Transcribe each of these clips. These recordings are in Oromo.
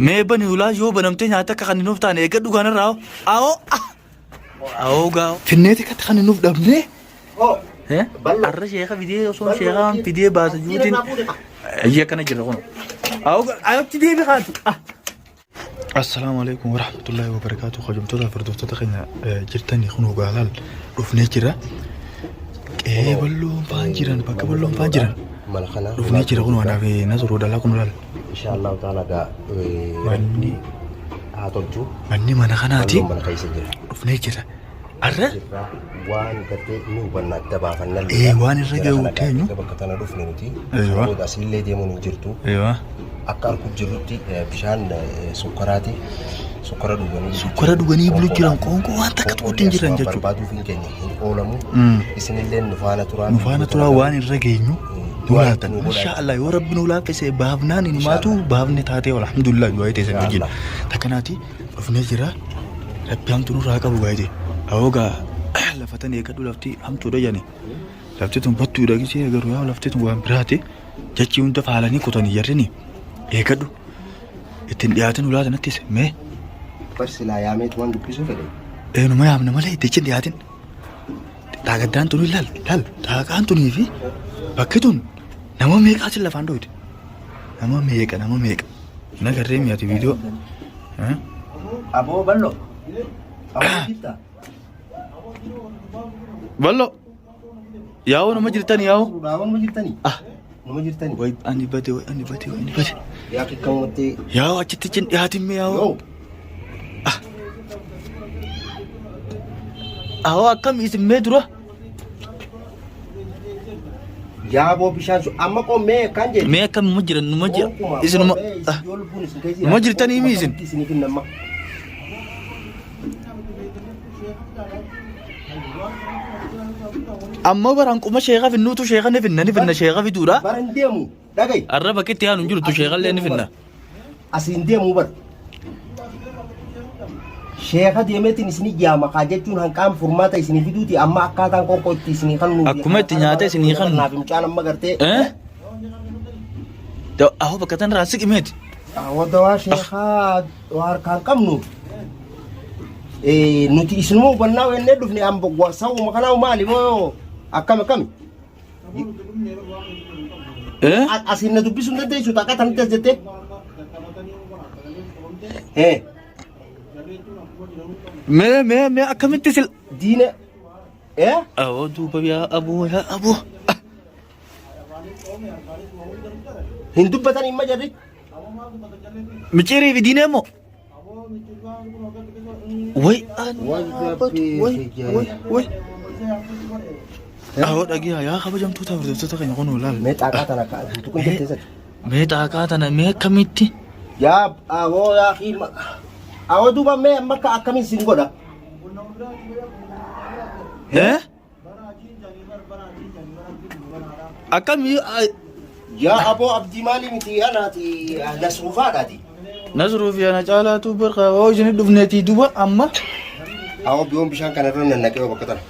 Mee bani ulaa yoo banamtee nyaata akka kan nuuf taane eeggadhu kanarraa hoo. Awoo. Awoo gaa. Finneeti akkatti kan nuuf dhabnee. Arra sheeka fidee osoo sheekaan fidee baasa juutiin. Ayyee akkana jirra kun. Awoo achi deebi kaati. Assalaamu alaikum warahmatullahi wabarakatuh. Kabajamtoota fi hordoftoota keenya jirtanii kun gaalaal dhufnee jira. Qe'ee bal'oon faan jiran bakka bal'oon faan jiran Mana kana dhufnee jira kun wanaaf nasruu dhalaa kun laal. Insha Allahu ta'ala gaa Manni haa tolchu. manni mana kanaati Bal'oon mana keessa jira. dhufnee jira. Arra Jirra waan gartee ni hubanna adda baafanna. Waan irra gahu teenyu. Bakka tana dhufne nuti. Eeywa. Booda asiillee deemuun hin jirtu. Eewa. Akka arguu jirrutti bishaan sukkaraati. Sukkara dhuganii. Sukkara dhuganii bulu jiran qoonqoo waan takka tuquutti hin jiran jechuudha. Barbaaduuf hin keenya hin oolamu. Isinillee nu faana turaa. Nu faana turaa waan irra geenyu nu laatan. Insha Allah yoo rabbi nu laaffise baafnaan inumaatu baafne taatee alhamdulillah du'aa teessan wajjin. Takkanaati dhufnee jira. Rabbi hamtuu nurraa qabu gaayite. Awoo gaa lafa tan eeggadhu lafti hamtuudha jedhani. Lafti tun battuudha gisee agarru yaa lafti tun waan biraati. Jechi hunda faalanii kutanii jarrini eeggadhu. Ittiin dhiyaatin ulaa sanattis mee Bar silaa yaameetu waan dubbisuu fedhe. eenyuma yaamna malee itti hin dhiyaatin. Xaagaddaan tun laal laal xaaqaan tunii fi bakki tun nama meeqaatiin lafaan dhoyte. Nama meeqa nama meeqa. Nagarree mi'aati viidiyoo. Aboo bal'oo. Aboo jirta. Ballo. Yaa'oo nama jirtani yaa'oo. Yaa'oo nama jirtani. Ah. Nama jirtani. Way ani bade way ani bade way ani bade. Yaa kikkamatti. Yaa'oo achitti cin dhiyaatin mee yaa'oo. Yoo. Ah. Ahoo akkam isin mee dura. Yaaboo bishaan sun amma qommee kan jedhu. Mee akkam numa jiran numa jira isin numa ah. Numa jirtanii mi isin? Isin kinnamma. Amma baraan quma sheeka finnuutu sheeka ni finna ni finna sheeka fiduudha. Bara hin deemu dhagayi. Arra bakki itti aanu hin jirtu sheekallee ni finna. Asiin deemu bar. Sheeka deemeetiin isinii yaama kaa jechuun hanqaam furmaata isinii fiduuti amma akkaataan qoonqoo itti isinii kannu. Akkuma itti nyaata isinii kannu. Naaf mucaan amma gartee. Eh? Ahoo bakka tan irraa siqi meeti. Wadawaa sheekaa waa harkaan qabnu. Nuti isinuma hubannaa wennee dhufne amma sawuma kanaa maali moo akkam akkami? Eh? Asiin na dubbisuu hin dandeessu takka tanatti as jettee. Eh, Mee mee mee akkamitti sil. diina. Eh? Ahoo duuba yaa aboo yaa aboo. Hin dubbatan hin majarri. Micciirii fi diinee moo? Way ani way way way. Ahoo dhagiyaa yaa kabajamtoota hordoftoota keenya kun laal. Mee xaaqaa tana akka hin tuqin jettee sati. Mee xaaqaa tana mee akkamitti? Yaa awoo yaa xiima. Awoo duuba mee amma akka akkamiin sin godha? Eh? Akkami Yaa aboo abdii maalii miti anaati nasruufaadhaati. Nasruu fi ana caalaatu barqa oo isin dhufneetii duba amma. Awoo biyoon bishaan kana irra nannaqee yoo bakka tana.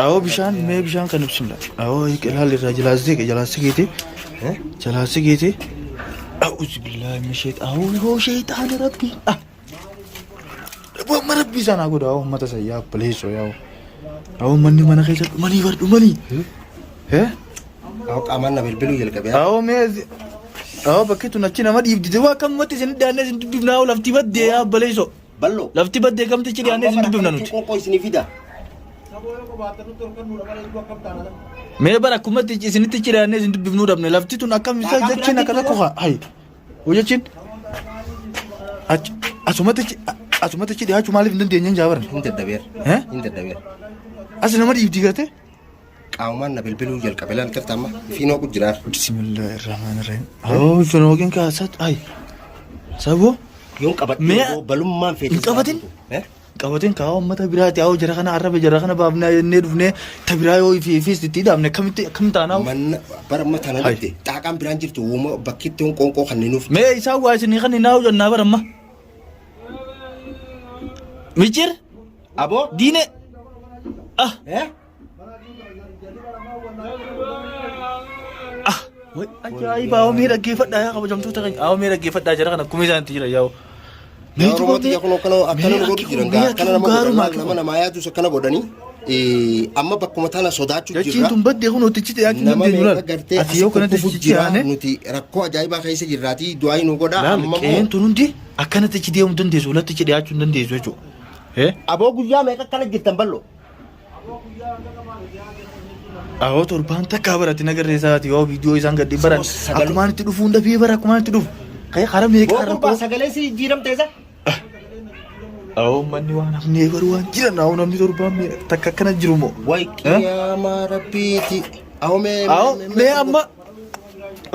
Awoo bishaan mee bishaan kan ibsumla. Awoo ilaal irraa jalaa siqe jalaa siqeeti. Jalaa siqeeti. A'uuzu billaahi min sheexaan. Awoo yoo sheexaana rabbi. Ah. Amma rabbi isaan haa godhu awoo uummata isa yaa obboleessoo yaa. Awoo manni mana keessa dhumanii bar dhumanii. Eh? Awoo qaamaan na bilbiluu jalqabe. Awoo mee awoo bakki tun achi nama dhiibdite waa akkamumatti isin dhiyaannee isin dubbifna awoo lafti baddee yaa obboleessoo. Bal'oo. Lafti baddee kamtichi dhiyaannee isin dubbifna nuti. Qoonqoo isinii fida. Mee bara akkumatti isinitti dhiyaannee isin dubbifnuu dhabne lafti tun akkam isa jechiin akka tokko haa hayi. Hojjechiin asumatti asumatti dhiyaachuu maaliif hin dandeenye jaabaran. Hin dadhabeera. Eh? Hin dadhabeera. As nama dhiibdi gartee. Qaamumaan na bilbiluu jalqabe laal garta amma ifiin hooqu jiraar. Bismillahirrahmanirrahim. Awoo finookin kaasat ay. Saboo Yoon qabadhe Mee- yoo balummaan feete. Hin qabatin? Eh? Qabatin kaa uummata biraati awoo jara kana arraba jara kana baafnaa jennee dhufnee ta biraa yoo ifii ifiis itti hidhamne akkamitti akkam taanaa. Manna bara amma tana Hai. dhufte xaaqaan biraan jirtu uuma bakkitti yoon qoonqoo kan nuuf. Mee isaan waa isinii kan hin haa'u jennaa bara amma. Micir Aboo. diine. Ah Eh? ah. Way ajaa'iba! Awoo mee dhaggeeffadhaa yaa kabajamtoota keenya. Awoo mee dhaggeeffadhaa jara kana akkuma isaan itti jira yaa'u. Yaa Oromoo tiyya kun akkana akkana nu godhu jiran gaa akkana nama godhan nama namaa yaadus akkana godhanii amma bakkuma tana sodaachuu Jechiin jirra. tun baddee kun hojjechi dhiyaachuu Nama dandeenyu meeqa laal. gartee Ati yoo asi kanatti kukkufu cichi jira aane nuti rakkoo ajaa'ibaa keessa jirraatii du'aa nu godha laal amma qe'een immoo tun hundi akkanatti achi deemuu dandeessu walitti achi dhiyaachuu hin dandeessu jechuudha. Eh? Aboo guyyaa meeqa akkana jirtan bal'oo? Awoo torbaan takkaa baratti nagarree isaati yoo viidiyoo isaan gadi baran Sagalee- akkumaan itti dhufuun dafee bara akkumaan itti dhufu. Ka'ee hara meeqa Boo hara gurbaa koo. sagalee si jijjiiramte isa? Awoo manni waan hafnee garuu waan jiran awoo namni torbaan meeqa takka akkana jiru moo. Way qiyaamaa rabbiiti. Awoo mee Awoo mee amma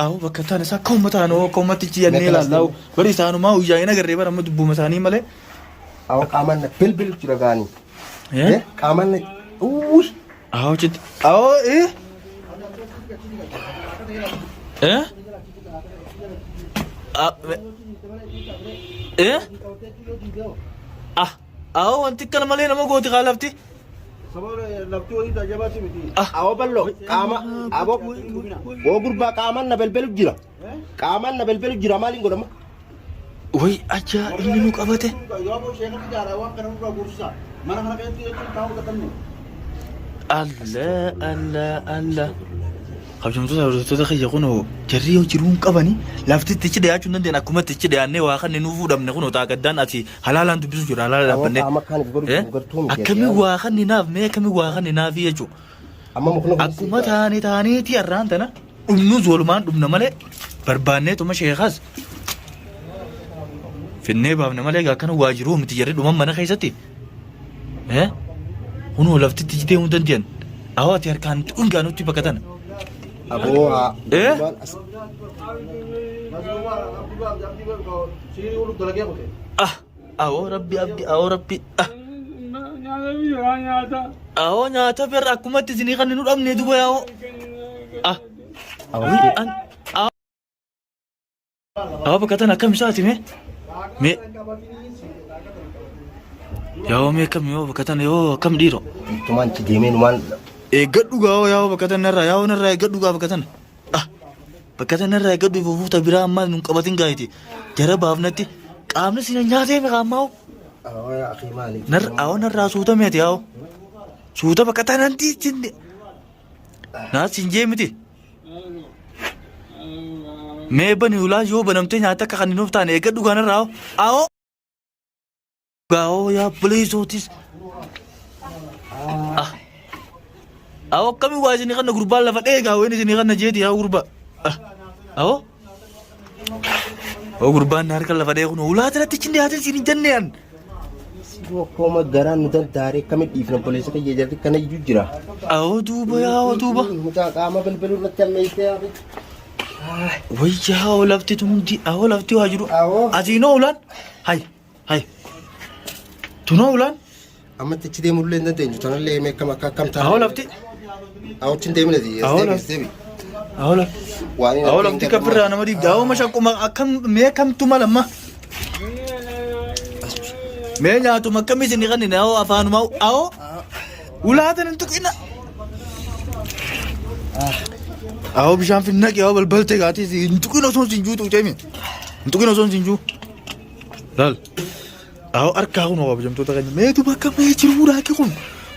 awoo bakka ta'an isaa akka uummataan awoo akka uummatichi jennee Mee kanas ilaalla awoo bari isaanumaa guyyaa hin agarree bara amma dubbuma isaanii malee. Awoo qaamaan na bilbilu jira gaanii. Eh? Qaamaan na uwwi. Awoo jetti awoo eh? Eh? Ah, eh? Ah, awoo wanti akkana malee nama gooti kaa lafti. Ah. Awoo bal'oo qaama awoo woo gurbaa qaamaan na belbelu jira. Qaamaan na belbelu jira maaliin godhama? Way ajaa inni nu qabate. Allah Allah Allah. Kabajamtoota hordoftoota kiyya kunoo jarri yoo jiruu hin qabani lafti itti achi dhiyaachuu hin dandeenye akkuma itti achi dhiyaannee waa kan nuu fuudhamne kunoo taaqaddaan ati halaalaan dubbisu jira halaala Awoo dhaabbannee. qaama kaaniif godhu Eh? gartuu miti. Akkamii waa kan naaf mee akkamii waa kan naafi jechuudha. Amma mukni kun Akkuma taane taaneeti har'aan tana dhumnus walumaan dhumna malee barbaanneetuma sheekas finnee baafne malee egaa akkana waa jiruu miti jarri dhuman mana keessatti. Eh? Kunoo laftitti jitee hin danda'an. Awwa ati harkaan dhungaa nutti bakka tana. Aboo haa. Eh? Gurbaan as- Ah, awoo rabbi abdi awoo rabbi ah. Awoo nyaata ferra akkumatti isinii kan nu dhabne duba yaa'oo. Ah. An awoo bakka tana akkam isaati mee? Mee. Yaa'oo mee akkam yoo bakka tana yoo akkam dhiiroo. Ittumaan itti deemee numaan Eeggadhu gaa'oo yaa'oo bakka tana narraa yaa'oo narraa eeggadhu gaa bakka tana. Ah. Bakka tana narraa eeggadhu fuuta biraa ammaa nun qabatin gaa'iti. Jara baafnatti qaamni si nyaatee mi qaammaa. Awoo yaa akii maali? Narra awoo narraa suuta meeti awoo. Suuta bakka tananti sin naa sin jee miti. Mee bani ulaa yoo banamtee nyaata akka kan hin of taane eeggadhu gaa narraa awoo. Awoo. Gaawoo yaa buleessootis. Ah. Awoo akkamii waa isinii kanna gurbaan lafa dheegaa waan isinii kanna jeeti yaa gurbaa. Ah. Awoo. Oo gurbaan harka lafa dhee kun ulaa tanatti cin dhiyaatin siin hin jenne an. Akkuma garaan nu dandaaree akkamitti dhiifna obboleessa kiyya jarri kana iyyuu jira. Awoo duuba yaa awoo duuba. Mucaa qaama bilbiluu irratti ammeessee yaa Wayyaa awoo lafti tun hundi awoo lafti waa jiru. Awoo. Asiinoo ulaan. Hay hay. Tunoo ulaan. Amma itti achi deemuu illee hin dandeenyu. Tanallee mee akkam akka akkam ta'a. Awoo lafti. Awoo achi hin deemine as Awoo deebi as lafti. deebi. Awoo lafti. Waan hin Awoo argin lafti kafirraa nama dhiibdi. Awoo mashaqquma akkam mee kamtu malamma. Mee nyaatuma akkamii isin kannine awoo afaanuma awoo ulaatan hin tuqina. Awoo bishaan finnaqi awoo balbalte gaatii hin tuqin osoo hin juu tuqxeemi. Hin tuqin osoo hin juu. Laal. Awoo harkaa kun kabajamtoota keenya meetu bakka mee jiruu raaki kun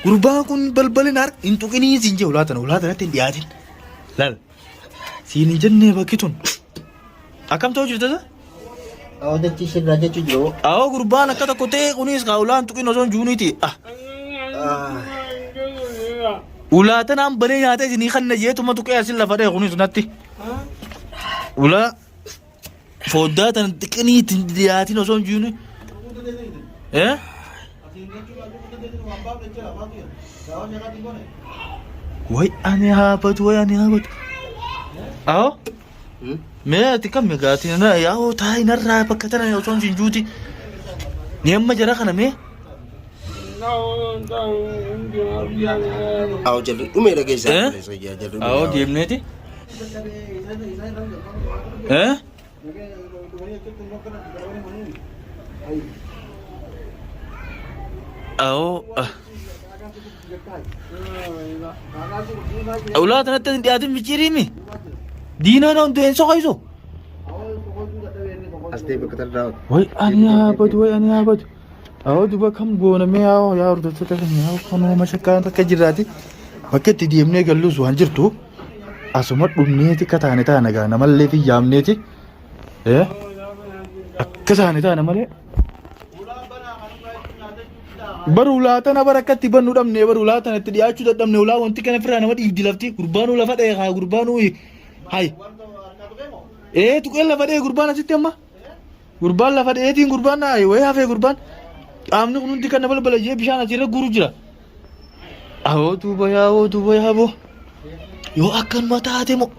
gurbaan kun balbalin harka hin tuqinii siin jee ulaatan ulaatanatti hin dhiyaatin. Laal. Siin hin jennee bakki tun. Akkam ta'u jirta sa? Awoo dachii sirraa jechuu jiru. Awoo gurbaan akka tokko ta'e kunis kaa ulaan tuqin osoo hin juuniiti. Ah. Ulaa tanaan banee nyaata isinii kanna jeetuma tuqee asin lafa dhee kunis natti. Ulaa Foddaa tana xiqqinii itti hin dhiyaatin osoo hin jiru. Eh? Way ani haa batu, way ani haa batu. Awo? Mee ati kam gaatii na yaa'oo taa'i narraa bakka tana osoo hin juuti. Ni amma jara kana mee? Awo jalli dhumee dhageessaa. Eh? Jalli dhumee. Awo deemneeti. Eh? Awo. ah. Ulaa tanatti hin dhiyaatin micciiriimi. Diinaa na hundee hin soqaysu. As deebi bakka tana daawwatu. Way ani haabatu way ani haabatu. Awoo duba kam goona mee yaa yaa hordoftoota keenya yaa kanuma mashakkaan takka jirraati. Bakka itti deemnee gallus waan jirtu asuma dhumneeti akka taane taana gaa namallee fi yaamneeti. Akka taane taana malee. Bar ulaa tana bar akka itti bannu dhabne bar ulaa tana itti dhiyaachuu dadhabne ulaa wanti kana firraa nama dhiibdi lafti gurbaanuu lafa dha'e haa gurbaanuu hay. Ee tuqeen lafa dha'e gurbaan asitti amma. Gurbaan lafa dha'eetiin gurbaan naa wayii hafee gurbaan. Qaamni kun hundi kan na balbala jee bishaan asirra guuru jira. Awoo duuba yaawoo duuba yaaboo. Yoo akkanuma taate moo.